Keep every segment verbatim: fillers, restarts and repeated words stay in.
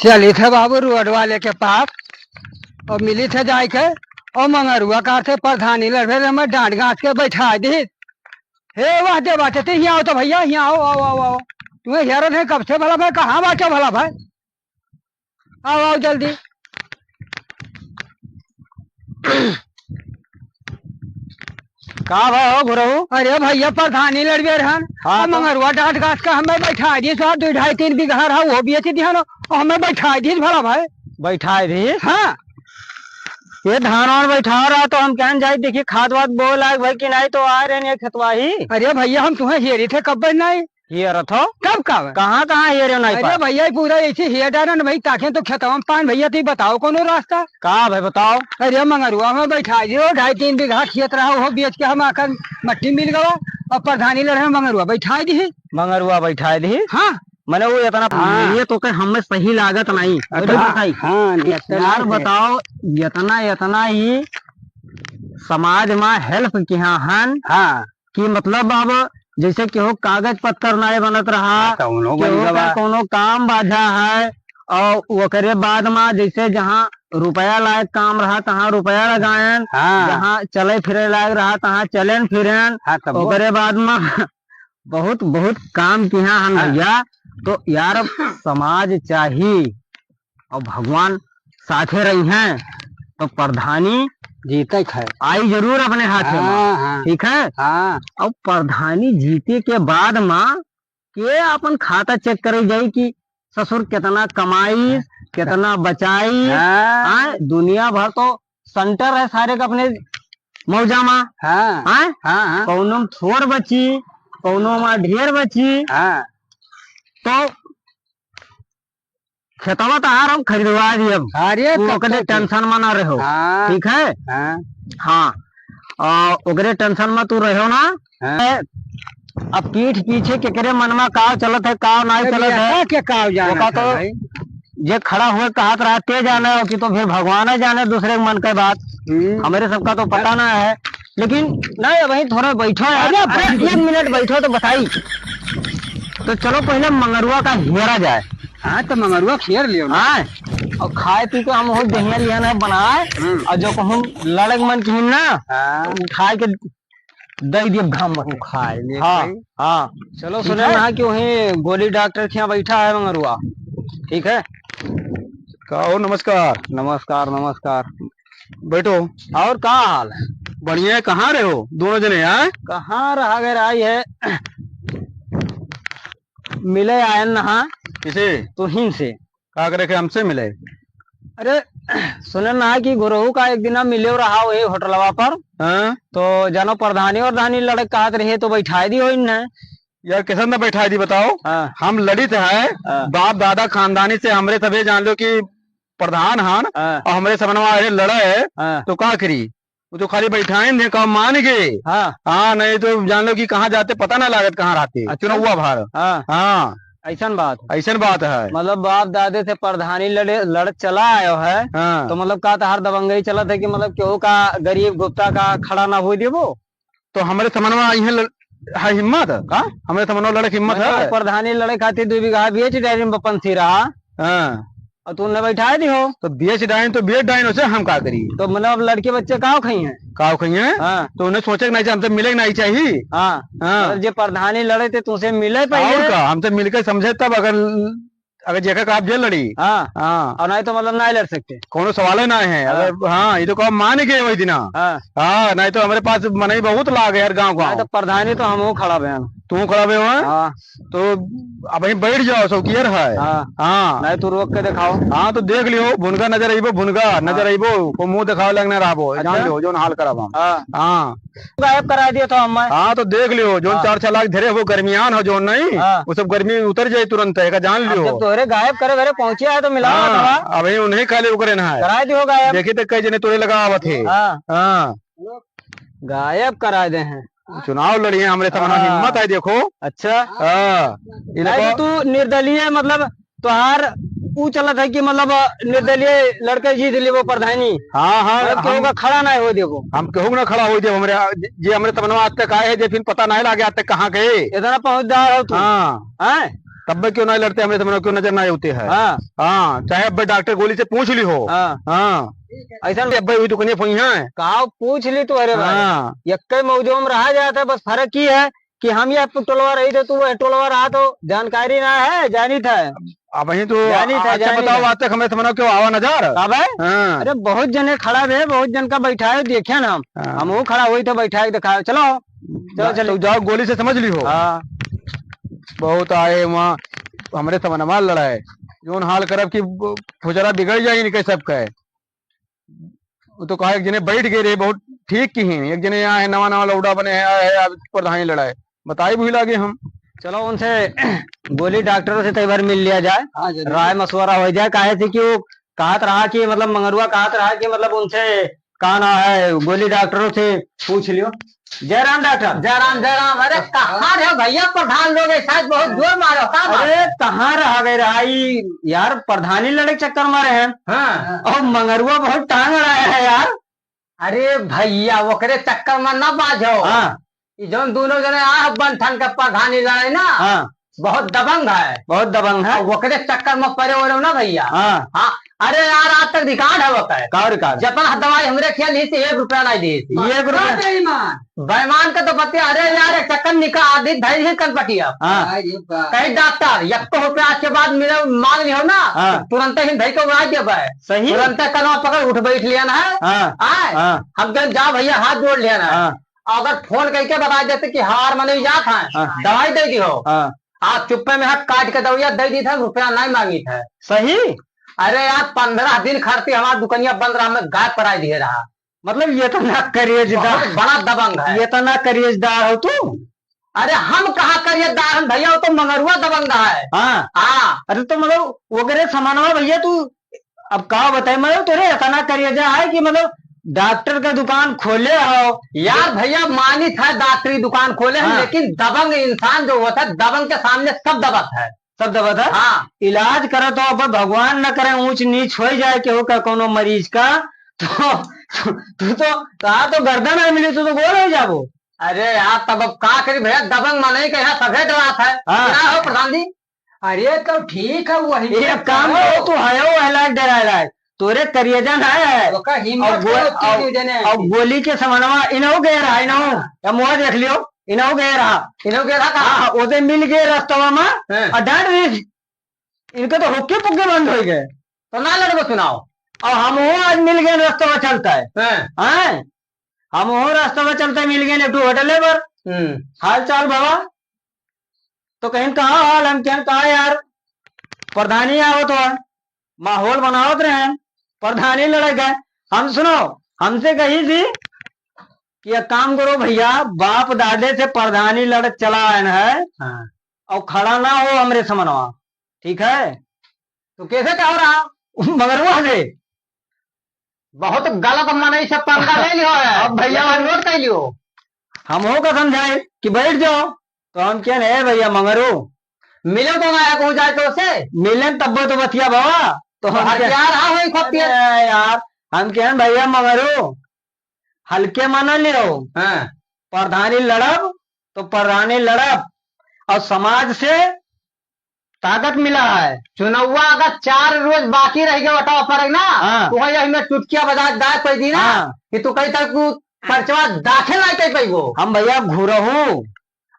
चलित है बाबू रोड वाले के पास, और मिलित है जाइके, और मंगरुआ कहत है, "प्रधानी लड़बे रे, हमें डांट गांठ के बैठा दी।" हे वाह दे बाटे, ते हियाँ आओ तो भइया, हियाँ आओ, आओ, आओ, आओ। तुम्हें हेरत है कब से भला भाई, कहाँ बाटे भला भाई? आओ, आओ जल्दी। का भा हो घुरहू? अरे भइया, प्रधानी लड़बे रहन। हाँ, आ तो? मंगरुआ डांट गांठ का हमें बैठा दिए, सो दो ढाई तीन बीघा रहा, वो बेच दिहन, और हमें बैठा दिए भला भाई। बैठा दिए? हाँ। ये धान वान बैठा रहा तो हम कहन जाई, देखी खाद वाद बोए लायक भाई कि नहीं, तो आ रहे हैं खेतवा ही। अरे भइया, हम तुम्हें हेरी थे कब नहीं। हेरत हो? कब का? कहाँ, कहाँ हेरे नहीं अरे पाए? भइया, ये पूरा ऐसे हेर डाला ना भाई, ताकि तो खेतवा में पान भइया, तू बताओ कौनो रास्ता? का भाई बताओ? अरे मंगरुआ में बैठा दियो, ढाई तीन बीघा खेत रहा, वो बेच के हम आकर मट्टी मिल गवा, और प्रधानी लड़े मंगरुआ बैठा दी। मंगरुआ बैठा दी? हाँ। मने वो इतना हाँ। ये तो के हमें सही लागत नहीं। अच्छा, हाँ, हाँ, ये तो यार नहीं है। बताओ, इतना, इतना ही समाज में help किहा हन। हाँ। कि मतलब अब जैसे केहू कागज पत्तर नाय बनत रहा, हाँ, कौनो केहू बन का गवा। कौनो काम बाझा है, और ओकरे बाद में जैसे जहाँ रुपया लायक काम रहा, तहाँ रुपया लगायन, हाँ। जहाँ चले फिरे लायक रहा, तहाँ चलेन फिरेन। हाँ, तब वो ओकरे बाद में बहुत, बहुत काम किहा हन हाँ। भइया। तो यार, समाज चाही और भगवान साथे रही हैं, तो प्रधानी जीते है। आई जरूर अपने हाथे में। हाँ, हाँ। ठीक है? हाँ। और प्रधानी जीते के बाद में के अपन खाता check करे जाई कि ससुर कितना कमाई, कितना बचाई। हाँ। हाँ, दुनिया भर तो center है सारे के अपने मौजा में। हाँ। हाँ? हाँ, हाँ। कौनो में थोड़ बची, कौनो में ढेर बची। हाँ। तो खेतवा तहार हम खरीदवा दियब। अरे, तू तब ओकरे तो ठीक। Tension में ना रहो। हाँ। ठीक है? हाँ। हाँ। आ, ओकरे tension में तू रहो ना। हाँ। अब पीठ पीछे केकरे मन में का चलत है, का नहीं अरे चलत है, का के का जाना ओका था तो भाई? जे खड़ा हुए कहत रहा, ते जाने, कि तो फिर भगवान ही जाने दूसरे के मन के बात। हम्म। हमरे सबका तो पता ना है, लेकिन नहीं, वहीं थोड़ा बैठो यार। अरे, अरे, बैठ। एक मिनट बैठो तो बताई। तो चलो पहले मंगरुआ का हेरा जाए। हाँ, तो मंगरुआ खेर लियो ना। हाँ, और खाए पी के हम हो दहिया लिया ना बनाए, हम्म। और जो कहूँ लड़क मन की ना, हाँ। तो उठाए के दे दिए घाम में। खाए ले हाँ, भाई। हाँ। चलो, ठीक सुने है। ना कि वहीं गोली डॉक्टर के यहाँ बैठा है मंगरुआ। ठीक है। का हो, नमस्कार। नमस्कार, नमस्कार। बैठो। और का हाल है? बढ़िया है, कहाँ रहे हो दोनों जने, हाँ? कहाँ रहा गए, आई है, मिले आयन नहा। किसे? तुहिन से। का करे के हमसे मिले? अरे, सुने ना कि गुरहू का एक दिना मिले रहा वही होटलवा पर। हाँ? तो जानो प्रधानी और धानी लड़क कहत रहे तो बैठाए दी हो इन्हें। यार, कैसन ना बैठाए दी बताओ? हाँ। हम लड़ित है, हाँ। बाप दादा खानदानी से हमरे सभे जान लो कि प्रधान हन, हाँ। और हमरे समनवा अरे लड़े है, हाँ। तो का करी? वो तो खाली बैठाइन दे, काम मान के। हाँ। हाँ, नहीं तो जान लो कि कहाँ जाते पता ना लागत, कहाँ रहते। अच्छा। चुनौआ भार। हाँ। हाँ। ऐसन बात है। ऐसन बात है। मतलब बाप दादे से प्रधानी लड़े, लड़ चला आयो है। हाँ। तो मतलब का तहार दबंगई चलत है कि मतलब केहू का गरीब गुप्ता का खड़ा ना होई देबो? तो हमरे समनवा आई है ल-, है हिम्मत? का? हमरे समनवा लड़े के हिम्मत मतलब है? प्रधानी लड़े खातिर दो बीघा बेच डाइन बपन थी रहा। हाँ। और तूने बैठाए दी हो। तो बेच डाइन तो बेच डाइन, उसे हम का करी? तो मतलब लड़के बच्चे काव खाई हैं? काव खाई हैं? हाँ। तो उन्हें सोचे के नहीं चाहिए, हमसे मिले के नहीं चाहिए। हाँ। हाँ। मतलब जे प्रधानी लड़े थे, तुमसे मिले पहले। और का? हमसे मिलके समझे तब, अगर, अगर जेकर का आप जे लड़ी। हाँ। हाँ। और नहीं तो मतलब नहीं लड़ सकते। कोनो सवाल ही ना है। हाँ। अगर, हाँ, ये तो कहो मान के वही दिना। हाँ। हाँ, नहीं तो हमरे पास मनई बहुत लाग है यार, गाँव, नहीं गाँव। तो प्रधानी तो हम खड़ा बयान। तू खड़ा बे हो? हाँ। तो अब वहीं बैठ जाओ, शौकियर है। हाँ। हाँ। नहीं तो रोक के दिखाओ। हाँ, तो देख लियो, भुनगा नजर अइबो, भुनगा हाँ। नजर अइबो, को मुंह दिखावे लग ना रहबो, अच्छा। जान लियो, जोन हाल करब हम। हाँ। हाँ। गायब करा दिया तो हम। हाँ, तो देख लियो, जोन हाँ। चार छह लाख धरे हो, गर्मियान हो जोन नहीं, हाँ। वो सब गर्मी उतर जाए तुरंत, एका जान अब लियो। जब तोहरे गायब करे घरे पहुंचे है तो मिलाओ हाँ, हथवा। अब वहीं उन्हें काले उकरे ना है। करा दियो गायब। देखी तो कई जने तोरे लगा आवत है। हाँ। हाँ। गायब करा दे हैं। चुनाव लड़ी है हमरे सामने, हाँ। हिम्मत है देखो। अच्छा। हाँ। ये नहीं देखो। तो तू निर्दलीय, मतलब तोहार ऊ चलत है कि मतलब निर्दलीय लड़के जीत लेबो प्रधानी। हाँ, हाँ, मतलब केहू हम, का खड़ा नहीं हो देबो। हम केहू ना खड़ा हो देबो। हमरे, जे हमरे तमनवा आज तक आए हैं, जे फिर पता नहीं लागे आज तक कहाँ गए। इतना पहुँचदार हो तू। हाँ। हैं? तब क्यों ना लड़ते, हमरे समनवा क्यों नजर ना होते है। हाँ। हाँ, चाहे अब डॉक्टर गोली से पूछ ली हो। हाँ। हाँ। ऐसा अबे वही दुकनिया पई है। का पूछ ली तू, अरे भाई। हाँ। यक्के मौजो में रहा जाता है, बस फर्क की है कि हम ये टोलवा रही थे, तू वह टोलवा रहा, तो जानकारी ना है, जानी था। अब वही तो जानी था, आज से जानी बताओ, था। आज तक हमरे समनवा क्यों आवा नजर? अब है? हाँ। अरे बहुत जने खड़ा रहे, बहुत जन का बैठाए, देखे ना हम। हाँ। हमहू खड़ा हुई तो बैठाए दिखाए, चलो। चलो, जा-, चलो। तो जाओ, गोली से समझ ली हो। हाँ। बहुत आए वहाँ, हमरे समनवा लड़ाए। जोन हाल करब कि ब-, फुजरा बिगड़ जाए इनके सबके। वो तो कहा, एक जने बैठ गए रहे, बहुत ठीक की हैं। एक जने यहाँ है, नवा नवा लौड़ा बने हैं, आए है, अब प्रधानी लड़ाए। बताई भी लागे हम। चलो, उनसे गोली डॉक्टरों से तय बार मिल लिया जाए, हाँ, जरूर। राय मशवरा हो जाए। काहे से कि वो कहत रहा कि मतलब मंगरुआ कहत रहा कि मतलब उनसे का ना है, गोली डॉक्टरों से पूछ लियो। जय राम डॉक्टर। जय राम, जय राम। अरे कहाँ रहे भैया, प्रधान लोग एक साथ बहुत जोर मारो का बात? अरे कहाँ रह गए रहा ई यार, प्रधानी लड़े के चक्कर मारे हैं। हाँ। और मंगरुआ बहुत टांग अड़ाया है यार। अरे भैया, ओकरे चक्कर में ना बाझो। हाँ। ई जौन दोनों जने आ बन ठन के प्रधानी लड़े ना, हाँ। बहुत दबंग है। बहुत दबंग है। और ओकरे चक्कर में पड़े हो रहे हो ना भैया। हाँ। हाँ। अरे यार, आज तक रिकॉर्ड है ओकर। का रिकॉर्ड? जतना दवाई हमरे खिया ली थी, एक रुपया नहीं दी थी। एक रुपया? बेईमान। बेईमान का तो पत्ते, अरे यार, एक चक्कर निकाल दी, धरी ही कनपटिया। हाँ। अरे बा- कहीं डॉक्टर, एक रुपया आज के बाद मिले, मांग लियो ना, हाँ। तो तुरंत ही धई के उड़ा देबे। सही? तुरंत कनवा पकड़ उठ बैठ लिया ना है। हाँ। आए? हाँ। हम कहें, "जा भैया, हाथ जोड़ लिया ना है।" हाँ। अगर फोन करके बता देते कि हार मने जात है, हाँ। दवाई दे दी हो। हाँ। आज चुप्पे में हाथ काट के दवाइया दे दी था, रुपया नहीं मांगी था। सही? अरे यार, पन्द्रह दिन खड़ती हमारा दुकनिया बंद रहा, मैं गायब कराई दिए रहा। मतलब, ये तो ना करेजदार। बहुत बड़ा दबंग है। ये तो ना करेजदार हो तू। अरे, हम कहाँ करेजदार हम भैया, वो तो मंगरुआ दबंग है। हाँ। हाँ। अरे, तो मतलब, ओकरे समानवा भैया, तू अब का बताई, मतलब, तोरे इतना करेजा है कि मतलब, डॉक्टर का दुकान खोले हो। यार भैया, मानित है डॉक्टरी दुकान खोले हैं, हाँ। लेकिन दबंग इंसान जो होता है, दबंग के सामने सब दबत है। सब दबत है? हाँ। इलाज करत हो, अब भगवान न करे, ऊंच नीच हो जाए केहू का, कोनो मरीज का, तो तू तो, कहा तो गर्दन है मिली, तू तो गोल हो जाबो। अरे यार, तब अब का करी भैया, दबंग मनई के यहाँ सभे डरात है। हाँ। क्या हो प्रधान जी? अरे तो ठीक है, वही एक काम करो। करो, तू हयो वाला डरा रहा है, तोरे करियजन है। ओका हिम्मत और गो-, करो, तीन और, जने। और गोली के समनवा इनहु गए रहा, इनहु। हाँ। या मुँह देख लियो, इनहु गए रहा। इनहु गए रहा कहाँ? हाँ, ओदे मिल गए रस्तवा में हाँ। और डांट दी। इनके तो हुक्के पुक्के बंद हो गए। तो ना लड़बो चुनाव। और हम वो आज मिल गए रस्तवा चलता है। हाँ। हाँ? हम वो रस्तवा चलता है, मिल गए एक ठो होटल पर। हम्म। हाल चाल बाबा? तो कहेन, "कहाँ हाल?" हम कहेन, "कहाँ यार, प्रधानी आवत हो, माहौल बनावत रहे, प्रधानी लड़े गए।" हम सुनो, हमसे कही थी कि एक काम करो भैया, बाप दादे से प्रधानी लड़ चला आयन है हाँ। और खड़ा ना हो हमरे समनवा, ठीक है? तो कैसे कहो रहा? मगर वो हंसे। बहुत गलत मनई से पंगा ले लियो है। अब भैया, लेकिन नोट कर लियो। हम हो का समझाए कि बैठ जाओ, तो हम कहेन, "ए भैया मंगरू, मिले तो ना आया कहूँ जाए तो से।" मिले तब तो बतिया बाबा, तो हम कहेन, हथियार हाँ वही खोपती है। अरे यार, हम कहेन, "भैया मंगरू, हल्के में ना लियो। हाँ। प्रधानी लड़ब तो प्रधानी लड़ब और समाज से ताकत मिला है।" चुनौवा अगर चार रोज बाकी रह गया वोटवा पड़े ना, हाँ। तो वही हमें चुटकिया बजा के दाए कोई दी ना हाँ। कि तू कहीं तक तू पर्चवा दाखिल नहीं कर पाइबो। हम भैया घुरहू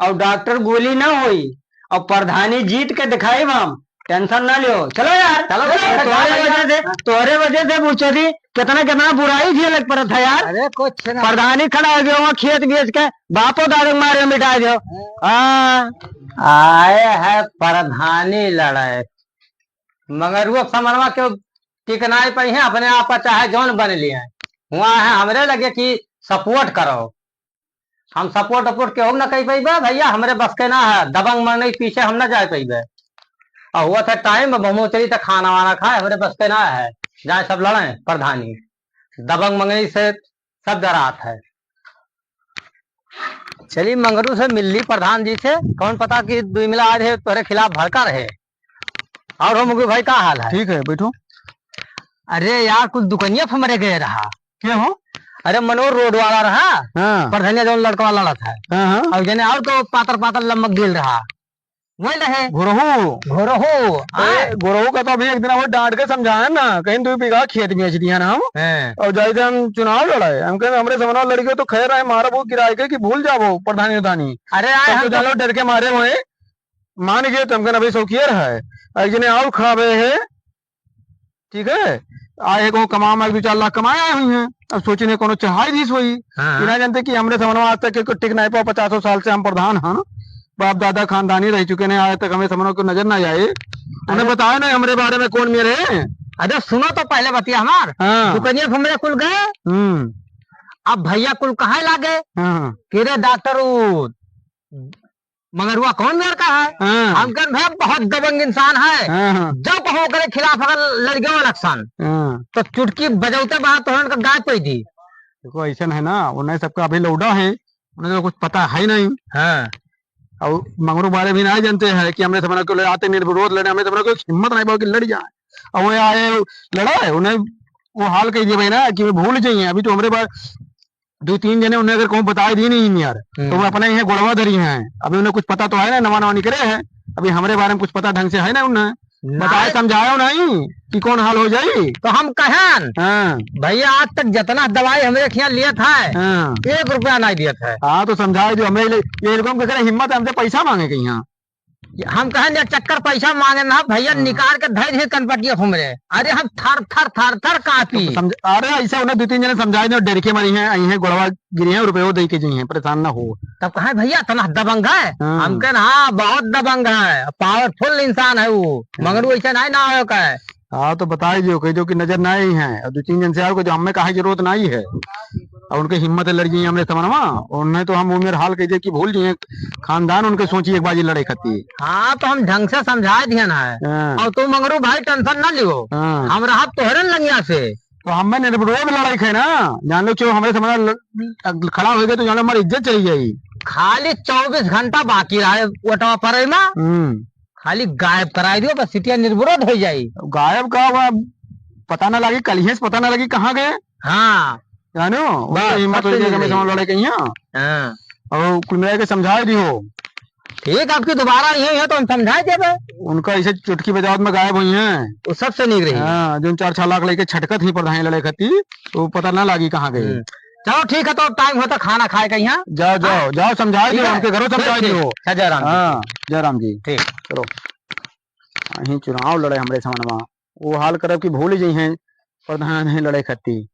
और डॉक्टर गोली ना होई और प्रधानी जीत के दिखाई हम, टेंशन ना लियो। चलो यार, चलो, चलो, तोहरे चलो। वजह से, तोहरे वजह से पूछो थी, कितना, कितना बुराई झेले के पड़त है यार। अरे कुछ ना। प्रधानी खड़ा हो गया वहाँ खेत बेच के, बापो दारू मारे मिटा दो। हाँ। आए है प्रधानी लड़े, मगर वो समनवा के टिकनाई पे है, अपने आप पर चाहे जौन बन लिए। हुआ है हमरे लगे कि सपोर्ट करो, हम सपोर्ट वपोर्ट केहू न कही पइबे भैया, हमरे बस के ना है, दबंग मरने के पीछे हम न जाए पइबे। और हुआ था टाइम, अब हम चली तो खाना वाना खाए, हमरे बस के ना है, जाए सब लड़े प्रधानी। दबंग मंगनी से सब डरात है। चली मंगरू से मिल ली प्रधान जी से, कौन पता कि दुई मिला आज है तोहरे खिलाफ भड़का रहे। और हो मुगू भाई, का हाल है? ठीक है, बैठो। अरे यार, कुछ दुकनिया पे मरे गए रहा। क्या हो? अरे मनोहर रोड वाला रहा, हाँ। प्रधानिया जौन लड़का वाला था। हाँ, हाँ। और जने और को पातर पातर लमक गेल रहा। वही रहे। घुरहू। घुरहू, ए, आय। घुरहू का तो अभी एक दिन वो डांट के समझाया ना, कहीं दो बीघा खेत बेच दिया ना हम। हैं। और जाइसे हम चुनाव लड़ाए, हम कहे, "हमरे समनवा लड़ियो तो खैर है, मारा वो गिराए के कि भूल जाबो प्रधानी उधानी।" अरे, आय, तब हम तो तो जानो डर के मारे हुए, मान गए, तो हम कहे, "अभी शौकियर है।" एक जने और खड़ा भए है, ठीक है, आ एगो कमा में दो चार लाख कमाए आए हुई हैं। अब सोचिने कोनो चढ़ाई दीस होई। हाँ। कि ना जानते कि हमरे समनवा आज तक के टिक नाई पाओ, पचासों साल से हम प्रधान हन, बाप दादा खानदानी रह चुके हैं, आज तक हमरे समनवा को नजर ना आए। उन्हें अरे बताए ना हमरे बारे में कौन मेरे। अरे सुनो तो पहले बतिया हमार। हाँ। दुकनिया घूमने कुल गए। हम्म। अब भैया कुल कहाँ लागे? हाँ। कि रे डॉक्टर वो मंगरुआ कौन लड़का है? हाँ। हम कहन भैया बहुत दबंग इंसान है। हाँ, हाँ। जब हो करे खिलाफ अगर लड़ गयो इलेक्शन, हाँ। तो चुटकी बजौते बाहर तोहन का गाय पै दी। देखो ऐसा है ना, उन्हें सबका अभी लौड़ा है, उन्हें तो कुछ पता है नहीं। हाँ। और मंगरू बारे भी नहीं जानते हैं कि हमरे समनवा को ले आते निर्विरोध लड़े, हमरे समनवा को हिम्मत नहीं पाओ कि लड़ जाए। और वो आए लड़ा है, उन्हें वो हाल कह दिया भाई ना कि वो भूल जाइए। अभी तो हमरे बार दो तीन जने उन्हें अगर कहूँ बताए दी नहीं यार, तो वो हम्म। अपने यहाँ गोड़वा धरी हैं। अभी उन्हें कुछ पता तो है ना, नवा नवा निकले हैं, अभी हमरे बारे में कुछ पता ढंग से है ना उन्हें। बताए नहीं। समझाए नहीं कि कौन हाल हो जाई। तो हम कहन, हाँ। भैया आज तक जितना दवाई हमरे खियाँ लियत है, हाँ। एक रुपया नहीं दियत है। हाँ, तो समझाए जो हमें ले, ये लोगों के करे हिम्मत है, हमसे पैसा मांगे कहीं यहाँ। हम कहेन, "ये चक्कर पैसा मांगे ना भैया, हाँ। निकाल के धर दे कनपटिया घूम रहे।" अरे हम थर थर थर थर कांपी। तो समझ-, अरे ऐसे उन्हें दो तीन जने समझाए दे, डर के मरी हैं, आई हैं, गोड़वा गिरी हैं, रुपये दे के जी हैं, परेशान ना हो। तब कहे, "भैया इतना दबंग है?" हाँ। हम कहेन, "हाँ, बहुत दबंग है, powerful इंसान है वो, हाँ। मंगरू ऐसे नहीं ना हो का है।" हाँ, तो बताई दियो, कह दियो कि नजर नहीं है, और दो तीन जन से आओ, कह दियो, "हमें काहे जरूरत नहीं है।" और उनके हिम्मत लड़ गई हमरे समनवा, और नहीं तो हम उम्र हाल कह दिए कि भूल जाइए, खानदान उनके सोची एक बाजी लड़े खाती। हाँ, तो हम ढंग से समझाए दिए ना है। हाँ। और तू मंगरू भाई tension ना लियो, हाँ। हम रहा तोहरे लंगिया से। तो हमें निर्विरोध लड़ाई है ना, जान लो, जो हमरे समनवा ल-, खड़ा हो गए तो जान लो हमारी इज्जत चली जाई। खाली चउबीस घंटा बाकी रहे वोटवा पड़े में। हम्म। खाली गायब कराई दियो, बस सीटिया निर्विरोध हो जाई। गायब का हुआ, पता ना लगी, कलिहे से पता ना लगी कहाँ गए। हाँ। जानो, उनका बस, हिम्मत सबसे हो जाए, निकल कम से कम गई। लड़े के यहाँ। हाँ। और कुल मिला के समझाए दियो। ठीक, आपकी दोबारा यही है तो हम समझाए देबे। उनका ऐसे चुटकी बजावत में गायब हुई हैं। वो सबसे निक रही। हाँ, जो चार छह लाख लेके छटकत ही प्रधान लड़े खाती, वो पता ना लगी कहाँ गए। हम्म। चलो ठीक है, तो अब time होता खाना खाए का यहाँ। जाओ, जाओ, हाँ। जाओ, समझाए ठीक दियो, है। उनके घरों ठीक, समझाए ठीक। दियो। अच्छा, जय राम जी। हाँ, जय राम जी। ठीक। चलो। अहीं चुनाव लड़े हमरे समनवा, वो हाल करब कि भूल जइहें प्रधान है लड़े खाती।